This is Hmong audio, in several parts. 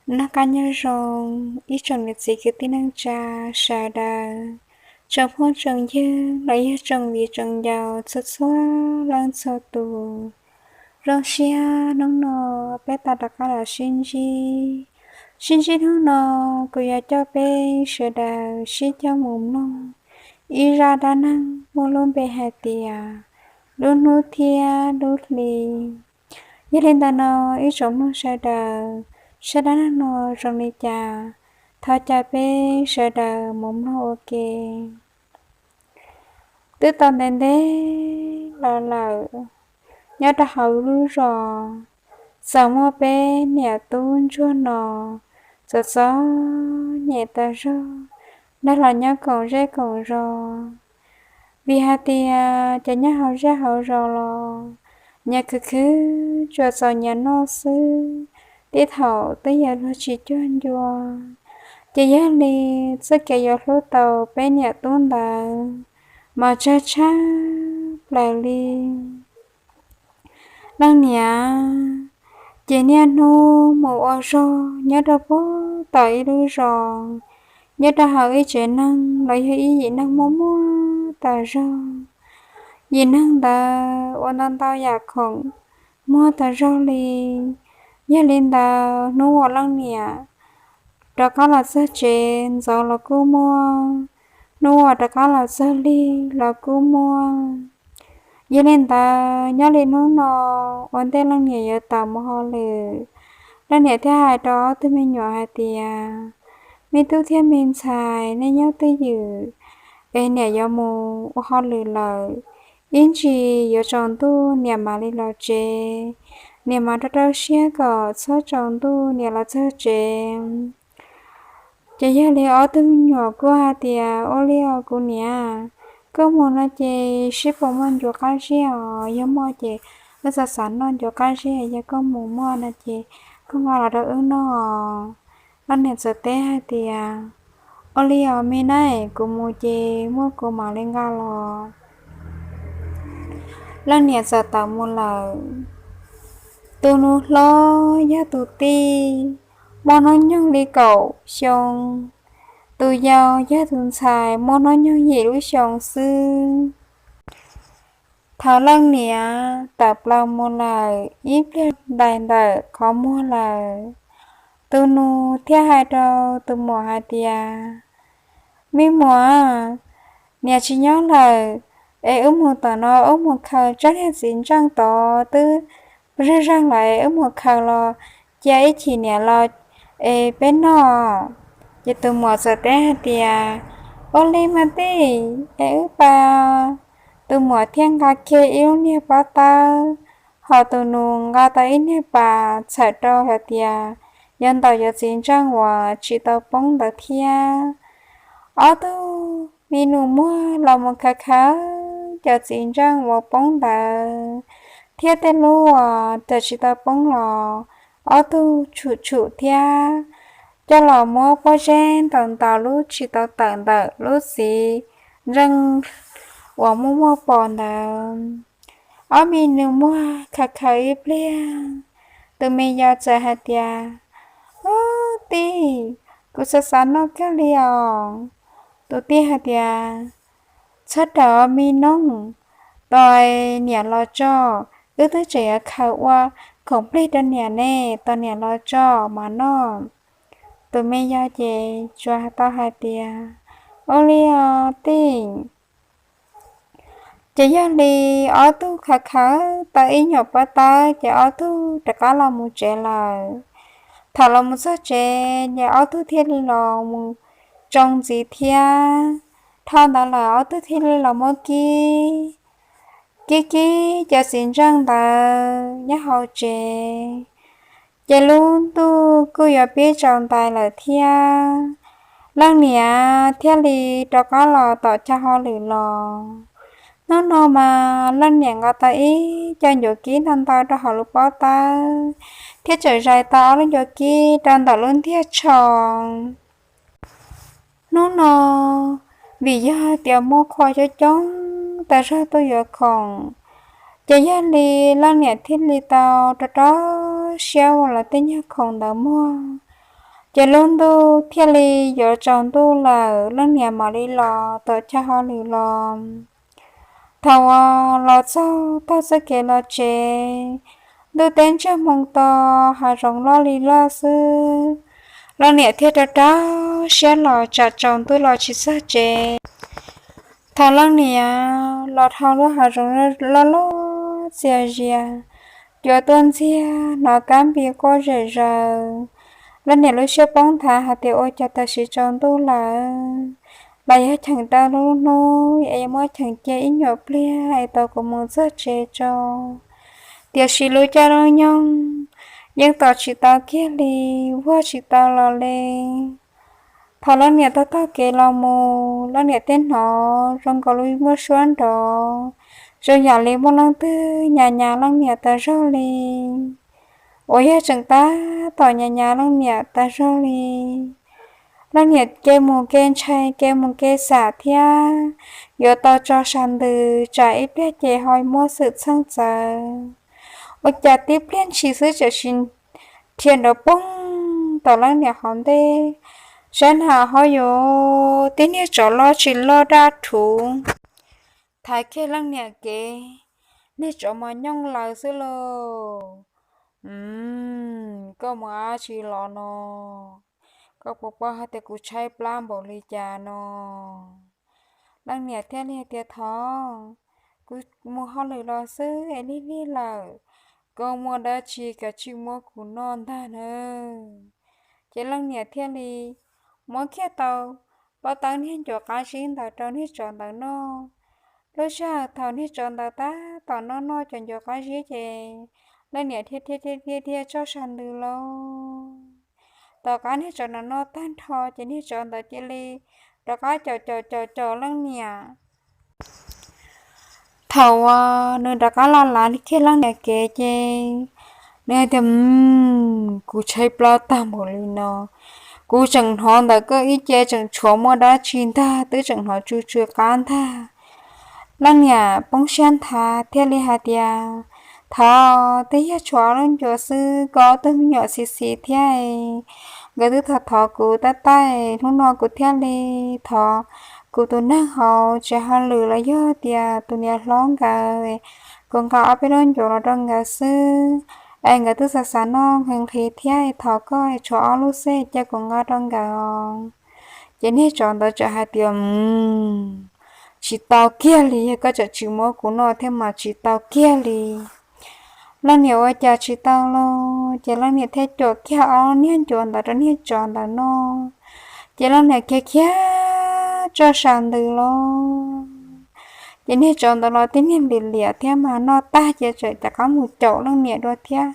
Noj qab nyob zoo ib tsoom niam txiv kwv tij neej tsa sawv daws, tsoom phooj tsoom ywg los yog tsoom viv tsoom ncaus txhua txhua leej txhua tus. Zoo siab hnub no peb tau rov qab los sib ntsib. Sib ntsib hnub no, kuv yuav coj peb sawv daws sib coj mus mloog ib zaj dab neeg muaj lub npe hais tias lub hnub thiab lub hli. Yog li ntawd no, ib tsoom mloog sawv daws, zaj dab neeg no zoo li cas, thov caw peb sawv daws mus mloog ua ke. Twb tau ntev ntev los lawm, nyob rau hauv lub zos, txawm muaj peb niam tub ntsuag no txom txom nyem tas zog, nrog los nyob koom zej koom zos. Vim hais tias cov nyob hauv zej hauv zos los nyias khwv khwv tsuas txaus nyias noj xwb, tej thaum twb yuav luag tsis cuag ncua. Ces yog li txoj kev yuav hlub tau peb niam tub ntawd mas tsawg tshaj plaws li. Leej niam ces niaj hnub mus ua zog nyob rau puag tom ib lub zos, nyob rau hauv ib tsev neeg los yog ib yim neeg muaj muaj tas zog. Yim neeg ntawd ua ntau ntau yam khoom muag tas zog li. Yog li ntawd, hnub uas leej niam rov qab los txog tsev ntxov los kuj muag, hnub uas rov qab los txog lig los kuj muag. Yog li ntawd, nyob li hnub no, ua ntej leej niam yuav tawm mus hauj lwm, leej niam thiaj hais rau ob tug me nyuam hais tias, Me tub thiab me ntxhais, nej nyob twj ywm es niam yuav mus ua hauj lwm lawm. Ib ntsis yuav tsaus ntuj niam mam li los tsev. Niam mam rau rau siab kom txhob tsaus ntuj niam los txog tsev. Ces yog li ob tug me nyuam kuj hais tias, Ua li os kuv niam, koj mus no ces sib puas muaj ncuav qab zib os, yog muaj ces wb xav xav noj ncuav qab zib, yog koj mus muaj no ces koj nqa los rau wb noj. Leej niam txawm teb hais tias, Ua li os me nab, kuv mus ces muaj kuv mam li nqa los. Leej niam txawm tawm mus lawm. Tus nus hlob yog tus tij, muaj hnub nyoog li kaum xyoo. Tus yau yog tus ntxhais, muaj hnub nyoog yim lub xyoo xwb. Thaum leej niam tawm plaws mus lawm ib pliag ntais ntawm qhov muag lawm, tus nus thiaj hais rau tus muam hais tias, Me muam, niam tsis nyob lawm, es wb mus tom no wb mus khaws tsob niag txiv ntseej tod twb zeeg zeeg lawm, wb mus khaws los cia ib chim niam los es peb noj. Ces tus muam txawm teb hais tias, Ua li mas tij, es wb pais. Tus muam thiaj nqa kiag ib lub niag pob tawb, ho tus nus nqa tau ib niag pas txhawm rau hais tias yuav ntaus cov txiv ntseej uas tsis tau poob ntawd thiab. Ob tug me nus muag los mus khaws khaws cov txiv ntseej uas poob ntawd thiab tej lub uas tsis tau poob los ob tug tshum tshum thiab coj los muab pob zeb ntaus ntaus lub tsis tau tawm ntawm lub txiv ntseej uas muaj muaj pos ntawd. Ob me nus muag khaws khaws ib pliag, tus me yau txawm hais tias, Ub tij, kuv xav xav noj kawg li os. Tus tij hais tias, Txhob raws me noog, tos niam los tso, wb twb tseem yuav khaws ua khoom plig rau niam ne, tos niam los tso mas noj. Tus me yau ces tsuas tau hais tias, Ua li os tij. Ces yog li ob tug khaws khaws tau ib nyuag pob tawb ces ob tug rov qab los mus tsev lawm. Thaum los mus txog tsev ces ob tug thiaj li los mus tsoo ntxiv thiab. Dhau ntawd lawm ob tug thiaj li los muab kib, kib kib cov txiv ntseej ntawd nyob hauv tsev. Ces lub ntuj kuj yuav pib tsaus ntais lawm thiab. Leej niam thiaj li rov qab los tom chaw hauj lwm los. Hnub no mas leej niam nqa tau ib co ncuav kib ntau ntau rau hauv lub pob tawb, thiab tseem zais tau ob lub ncuav kib rau ntawm lub ntiag tsho. Hnub no, vim yog tias muaj khoom coob coob tas zog tuaj yuav khoom, ces yog li leej niam thiaj li tau rau rau siab ua los tej nyuag khoom ntawd muag. Ces lub ntuj thiaj li yuav tsaus ntuj lawm, leej niam mam li los tom chaw hauj lwm los. Thaum uas los txog taug txoj kev los tsev, ntuj teb ntsiag moo to, hav zoov loj li loj xwb. Leej niam thiaj rau rau siab los tsam tsaus ntuj los tsis txog tsev. Thaum leej niam los dhau lub hav zoov loj loj txias zias, cuav tuaj ntxiag, hnov kab npis quaj zom zaws. Leej niam lub siab poob nthav hais tias ua cas tam sim tsaus ntuj lawm, los yog cheem tau lub hnub es yuav muab cheem cia ib nyuag pliag es tau kuv mus txog tsev tso. Tiam sis lub caij lub nyoog yeej tos tsis tau kiag li, vuag tsis tau los li. Thaum leej niam taug taug kev los mus, leej niam thiaj hnov zoo nkaus li muaj suab nrov, zoo yam li muaj leej twg nyas nyas leej niam tas zog li. Uas yog tseem tab tom nyas nyas leej niam tas zog li. Leej niam kev mus kev ntshai, kev mus kev xam thiab yuav tau tso sas ntws tsam ib pliag ces ho muab xwm txheej txawv. Ua cas tib pliag ntshis xwb txawm sis dhia nrov poog tom leej niam hauv ntej. Saib na ho yuav tib niag tsov loj tsis loj daj rhuv thaiv kiag leej niam kev. Niag tsov mas nyooj laws xwb lauj. Koj mus dab tsi los no? Koj puas paub hais tias kuv tshaib plab npaum li cas no? Leej niam thiaj li tias, Thov, kuv mus hauj lwm los xwb es lig lig lawm, koj muaj dab tsi kav tsij muab kuv noj ntag nawb. Ces leej niam thiaj li muab kiag tau plaub tawb niag ncuav qab zib ntawd rau niag tsov ntawd noj. Lub sij hawm thaum niag tsov ntawd tab tom noj noj cov ncuav qab zib ces leej niam dhia dhia dhia dhia tso sas ntws lauj. Tom qab niag tsov ntawd noj tag nrho ces niag tsov ntawd cia li rov qab caum caum caum caum leej niam. Thaum uas nws rov qab los lav kiag leej niam kev ces nws hais tias, Kuv tshaib plab tag npaum li no, kuv tseem hnov ntawm koj ib ce tseem tshuav muaj dab tsi ntag, twb tseem hnov tsw tsw qab ntag. Leej niam poob siab nthav thiaj li hais tias, Thov, twb yog tshuav ob lub ncuav xwb, koj ob tug me nyuam xis xis thiab, nkawd twb thov thov kuv tab tab, hnub no kuv thiaj li thov kuv tus neeg hauv tsev hauj lwm los yog tias tus niam hlob nkawd, kuv nqa ob peb lub ncuav los rau nkawd xwb, es nkawd twb xav xav noj nqhis nqhis thiab, thov koj tshuav ob lub xwb cia kuv nqa rau nkawd. Ces niag tsov ntawd txawm hais tias, Tsis tau kiag li, yog koj tseem tsis muab kuv noj thiab mas tsis tau kiag li. Leej niam ua cas tsis tau los, ces leej niam thiaj cuam kiag ob niag ncuav ntawd rau niag tsov ntawd noj. Ces leej niam khiav khiav tso sas ntws los, ces niag tsov ntawd los tib niag lim liam thiab mas noj tag ces txawm rov qab mus caum leej niam dua thiab.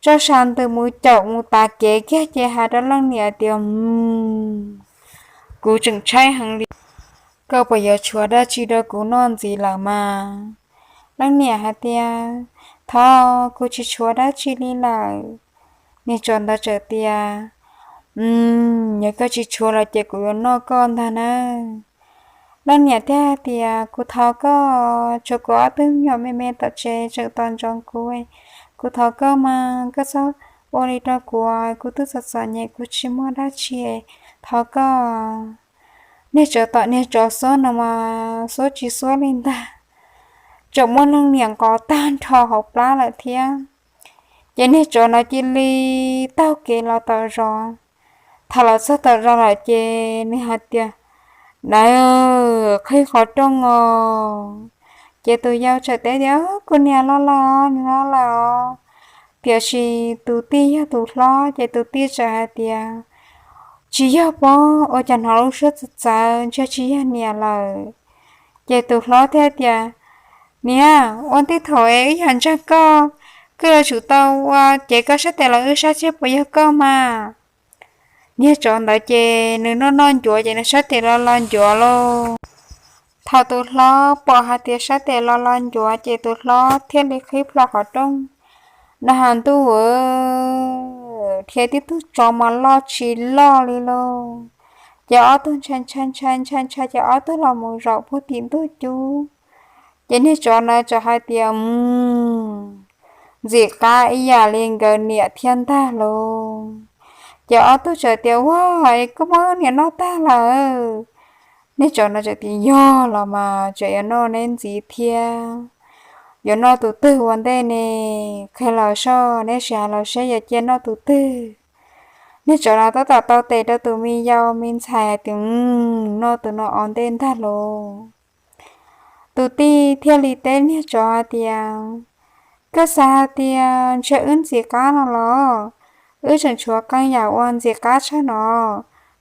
Tso sas ntws mus caum mus tav kev kiag ces hais rau leej niam tias, Kuv tseem tshaib heev li, koj puas yuav tshuav dab tsi rau kuv noj ntxiv lawm mas? Leej niam hais tias, Thov, kuv tsis tshuav dab tsi li lawm. Niag tsov ntawd txawm tias, Yog koj tsis tshuav los ces kuv yuav noj koj ntag nawb. Leej niam thiaj hais tias, Kuv thov koj, tshuav kuv ob tug me nyuam me me tom tsev tseem tos ntsoov kuv, kuv thov koj mas koj txhob ua li rau kuv, kuv twb txom txom nyem kuv tsis muaj dab tsi, thov koj. Niag tsov tom niag tsov xuab no mas xuab tsis xuab li ntag, tseem muab leej niam nqos tag nrho hauv plab lawm thiab. Ces niag tsov no cia li taug kev los tom zos. Thaum los txog tom zos lawm ces nws hais tias, Nawb, qhib qhov rooj os. Ces tus yau txawm teb tias, Kuv niam los lawm os, niam los lawm os. Tiam sis tus tij yog tus hlob ces tus tij txawm hais tias, Tsis yog pob, ua cas hnov lub suab txawv txawv, ntshe tsis yog niam lawm. Ces tus hlob thiaj tias, Niam, ua ntej thaum es wb yog ntseeg koj, koj yuav tsum tau ua cev koj sab tes los wb saib seb puas yog koj mas. Niag tsov ntawd ces nws noj noj ncuav ces nws sab tes los los ncuav lauj. Thaum tus hlob pom hais tias sab tes los los ncuav ces tus hlob thiaj li qhib plho qhov rooj. Nag hmo ntuj dhia tib tug tsov mas loj tsis loj li lauj. Ces ob tug ntshai ntshai ntshai ntshai ntshai ces ob tug los mus zaum puag tim ntug cub. Ces niag tsov ntawd txawm hais tias, Ntxim qab ib yam li nkawd niam thiab ntag lauj. Ces ob tug txawm tias, Ua, es koj muab niam noj tag lawm? Niag tsov no txawm tias, Yog los mas, tseem yuav noj neb ntxiv thiab. Yuav noj tus twg ua ntej ne? Qhia los soj, neb sim hais los saib yuav cia noj tus twg. Niag tsov no tab tom taw tes rau tus me yau me ntxhais hais tias, Noj tus no ua ntej ntag lauj. Tus tij thiaj li teb niag tsov hais tias, Koj xav hais tias ntshe wb ntxim qab no los? Wb tseem tshuav qee yam uas ntxim qab tshaj no.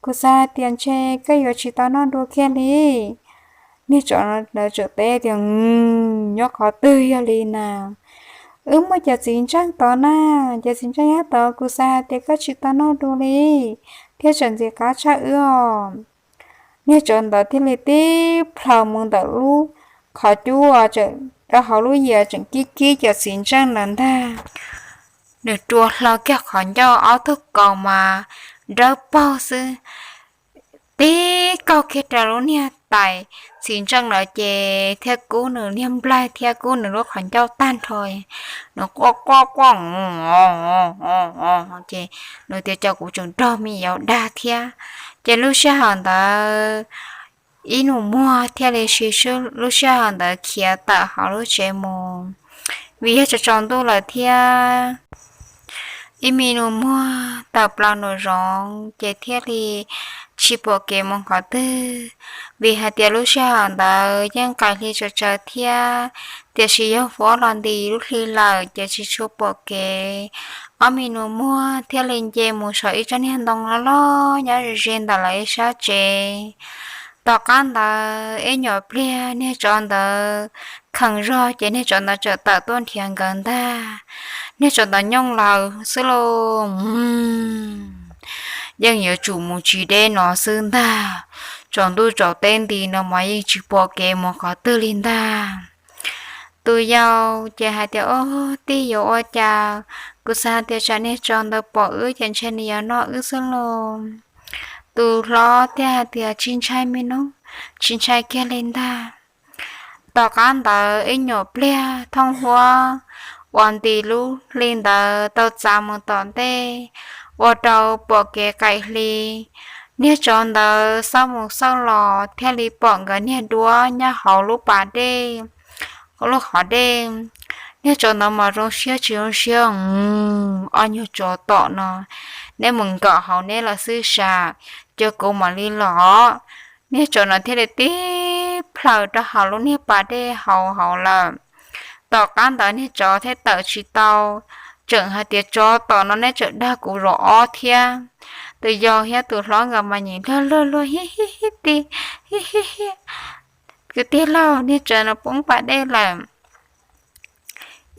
Kuv xav hais tias ntshe koj yuav tsis tau noj dua kiag li. Niag tsov ntawd txawm teb tias, Nyob qhov twg yog li na? Wb muaj cov txiv ntseej tod na, cov txiv ntseej nyob tod, kuv xav hais tias koj tsis tau noj dua li thiab tseem ntxim qab tshaj wb os. Niag tsov ntawd thiaj li tib plhaws mus ntawm lub qhov cub uas tseem rau hauv lub yias tseem kib kib cov txiv ntseej ntawd ntag. Nws rua hlo kiag qhov ncauj, ob tug kaus mas dawb paug xwb, tib kaug kiag rau lub niag tais txiv ntseej ntawd ces thiaj kub nws niag nplaig thiab kub nws lub qhov ncauj tag nrho. Nws quaj quaj quaj ces nws tias, Cas kuv tseem raug me nyuam dag thiab. Ces lub sij hawm ntawd ib nus muag thiaj li siv lub sij hawm ntawd khiav tawm hauv lub tsev mus, vim yog tsaus ntuj lawm thiab. Ib me nus muag tawm plaws nraum zoov ces thiaj li tsis pom kev mus qhov twg, vim hais tias lub sij hawm ntawd yeej qaim hli tsawv tsawv thiab, tiam sis yog huab los nti lub hli lawm ces tsis tshua pom kev. Ob me nus muag thiaj li nce mus saum ib tsob niag ntoo loj loj nyob ze ze ntawm lawv ib sab tsev. Tom qab ntawd ib nyuam pliag niag tsov ntawd kheev zog ces niag tsov ntawd txawm tawm tuaj nrhiav nkawd ntag. Niag tsov ntawd nyooj lawv xwb lauj, yeej yuav tsum mus tsis deb no xwb ntag. Tsaus ntuj tsaus teb nti no mas yeej tsis pom kev mus qhov twg li ntag. Tus yau ces hais tias, Ob tij, yuav ua cas? Kuv xav hais tias tsam niag tsov ntawd pom wb ces ntshe nws yuav noj wb xwb lauj. Tus hlob thiaj hais tias, Tsis ntshai me nus, tsis ntshai kiag li ntag. Tom qab ntawd ib nyuam pliag thooj huab uas nti lub hli ntawd tau txav mus tom ntej, ua rau pom kev qaim hli. Niag tsov ntawd xauj mus xauj los thiaj li pom nkawd niag duab nyob hauv lub pas dej, lub qhov dej. Niag tsov ntawd mas zoo siab tsis zoo siab, Ob nyuag tsov tom no, neb mus nkaum hauv neb los xwb sas, cia kuv mam li los. Niag tsov no thiaj li tib plhaws rau hauv lub niag pas dej hauv hauv lawm. Tom qab ntawd niag tsov thiaj tawm tsis tau, tseem hais tias, Tsov tom no neb tseem dag kuv zaum ob thiab. Tus yau thiab tus hlob nkawd mas nyiam luag luag luag, Hi hi hi, tij, hi hi hi, kwv tij laug, niag tsov no poob pas dej lawm.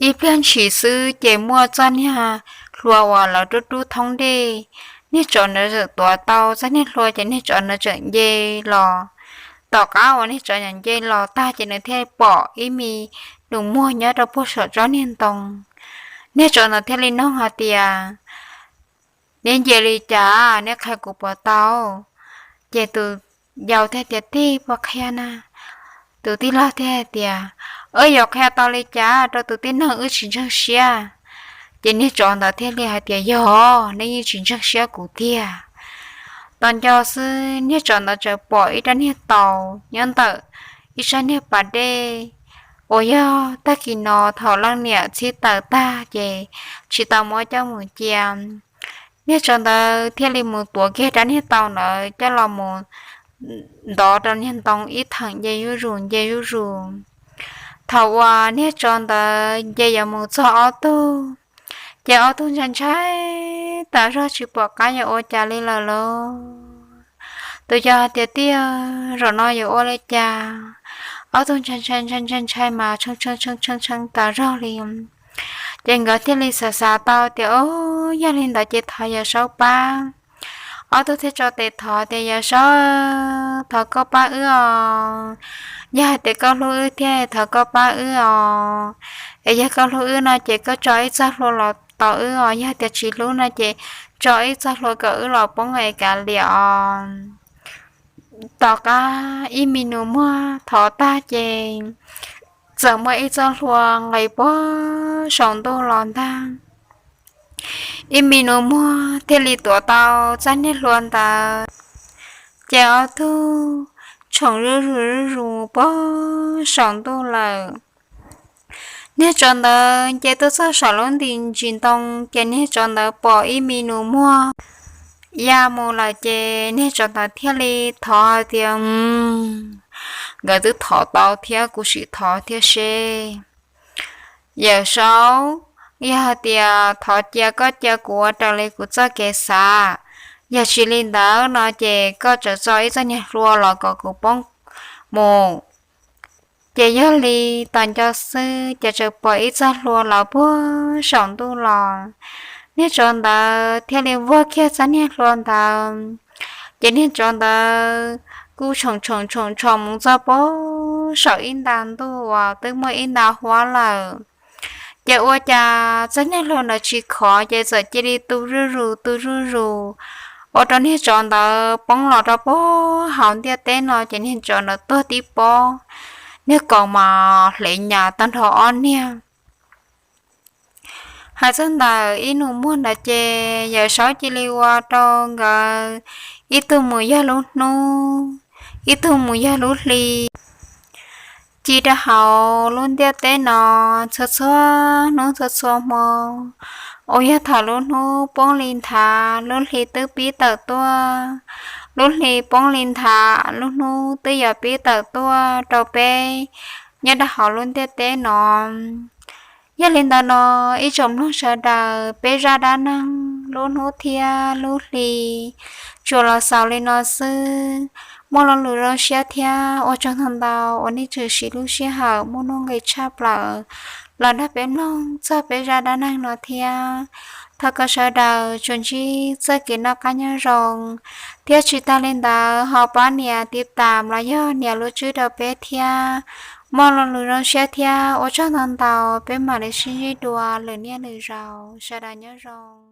Ib pliag ntshis xwb ces muaj txoj niag hlua uas lawv rub rub thoob dej, niag tsov ntawd txawm tuav tau txoj niag hlua ces niag tsov ntawd txawm nce los. Tom qab uas niag tsov ntawd nce los tag ces nws thiaj pom ib me nus muag nyob rau puag saum tsob niag ntoo. Niag tsov ntawd thiaj li noog hais tias, Neb nce li cas, neb qhia kuv puas tau? Ces tus yau thiaj tias, Tij, puas qhia na? Tus tij laug thiaj tias, Wb yuav qhia tau li cas rau tus tib neeg wb tsis ntseeg siab? Ces niag tsov ntawd thiaj li hais tias, Yog, neb yeej tsis ntseeg siab kuv tiag. Tos nco xwb niag tsov ntawd txawm pom ib rab niag taus nyob ntawm ib sab niag pas dej uas yog tag kis no thaum leej niam txhib tawm tag ces tsis tau muab coj mus cia. Niag tsov ntawd thiaj li mus tuav kiag rab niag taus ntawd coj los mus ntov rau niag ntoo ib theem nce zuj zus nce zuj zus. Thaum uas niag tsov ntawd nce yuav mus txog ob tug, ces ob tug ntshai ntshai tas zog tsis pom qab yuav ua cas li lawm lauj. Tus yau hais tias, Tij, zaum no yuav ua li cas? Ob tug ntshai ntshai ntshai ntshai ntshai mas tshee tshee tshee tshee tas zog li. Ces nkawd thiaj li xav xav tau tias, Ub, yog li ntawd ces thov Yawm Saub pab. Ob tug thiaj tso tes thov tias, Yawm Saub, thov koj pab wb os. Yog hais tias koj hlub wb thiab thov koj pab wb os. Es yog koj hlub wb no ces koj tso ib txoj hlua los tos wb os, yog tias tsis hlub no ces tso ib txoj hlua kom wb los poob es kav liam os. Tom qab ib mi nus muag thov tag ces txawm muaj ib txoj hlua nqis puag saum ntuj los ntag. ib me nus muag thiaj li tuav tau txoj niag hlua ntawd. Ces ob tug tshoom zuj zus zuj zus pog saum ntuj lawm. Niag tsov ntawd ces tuaj txog saum lub ntim ntsis ntoo, ces niag tsov ntawd pom ib me nus muag ya mus lawm, ces niag tsov ntawd thiaj li thov hais tias, Nkawd twb thov tau thiab, kuv sim thov thiab seb. Yawm saub, yog hais tias thov cia koj cia kuv ua raws li kuv txoj kev xav, yog tsis li ntawd no ces koj txawm txo ib txoj niag hlua los kom kuv poob mus. Ces yog li tas nco xwb ces txawm pom ib txoj hlua los puag saum ntuj los. Niag tsov ntawd thiaj li vuag kiag txoj niag hlua ntawd, ces niag tsov ntawd kuj tshoom tshoom tshoom tshoom mus txog puag saum ib nta ntuj uas twb muaj ib nta huab lawm. Ces ua cas txoj niag hlua ntawd tsis khov, ces txawm cia li tu zuj zus tu zuj zus, ua rau niag tsov ntawd poob los rau puag hauv ntiaj teb no, ces niag tsov ntawd tuag tib pob, niag kaus mas hlev nyas tag nrho ob niag. Hais txog ntawm ib nus muag ntawd ces yawm saub cia li ua rau nkawd ib tug mus yog lub hnub, ib tug mus yog lub hli, ci rau hauv lub ntiaj teb no txhua txhua hnub txhua txhua hmo. Uas yog thaum lub hnub poob li nthav, lub hli twb pib tawm tuaj, lub hli poob li nthav, lub hnub twb yuav pib tawm tuaj rau peb nyob rau hauv lub ntiaj teb no. Yog li ntawd no, ib tsoom mloog sawv daws, peb zaj dab neeg lub hnub thiab lub hli tsuas los xaus li no xwb. Muaj lo lus zoo siab thiab ua tsaug ntau ntau uas nej tseem siv lub sij hawm muaj nuj nqis tshaj plaws los nrog peb mloog txog peb zaj dab neeg no thiab. Thov kom sawv daws tsuas ntsib txoj kev noj qab nyob zoo, thiab tsis tag li ntawd ho pab nias tiv tas los yog nias lub tswb rau peb thiab. Muaj lo lus zoo siab thiab ua tsaug ntau ntau, peb mam li sib ntsib dua lwm niaj lwm zaus, sawv daws nyob zoo.